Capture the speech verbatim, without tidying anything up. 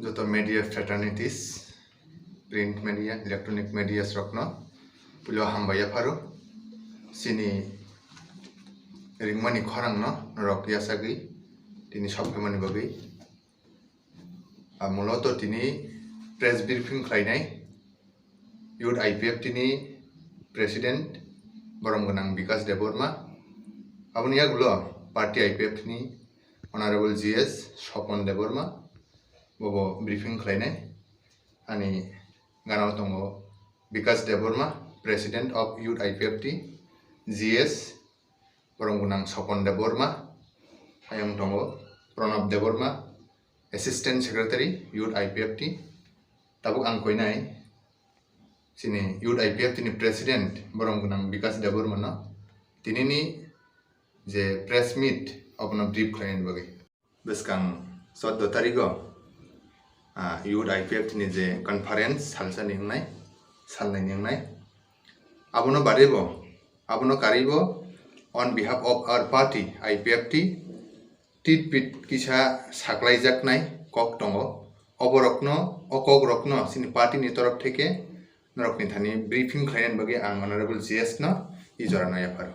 Joto media fraternities, print media, electronic media rokno puilo hambai yapharo. Chini ringmani khorangno norok yachagwi tini sokphaimani bagwi. Amulo to tini press briefing khlainai Youth I P F T ni President borom gwnang Bikas Debbarma. Aboni yagulo party I P F T ni Honorable G S Sopon Debbarma bobo briefing khlainai. Ani ganao tongo Bikas Debbarma, President of Youth I P F T, G S borom gwnang Sopon Debbarma, ayang tongo Pranab Debbarma, Assistant Secretary, Youth I P F T. Tabuk ang koinai chini Youth I P F T ni President borom gwnang Bikas Debbarma no tinini je press meet abono brief khlainani bagwi. Bwskang choudo tarigo, ah, Youth I P F T ni je conference salsani wngnai, salnai ni wngnai, abono barebo, abono karibo on behalf of our party I P F T, titpit kisa saklaijaknai kok tongo. Oborokno, o kokrokno chini party ni torof theke norokni thani briefing khlainani bagwi ang Honorable G S no i jorano yapharo.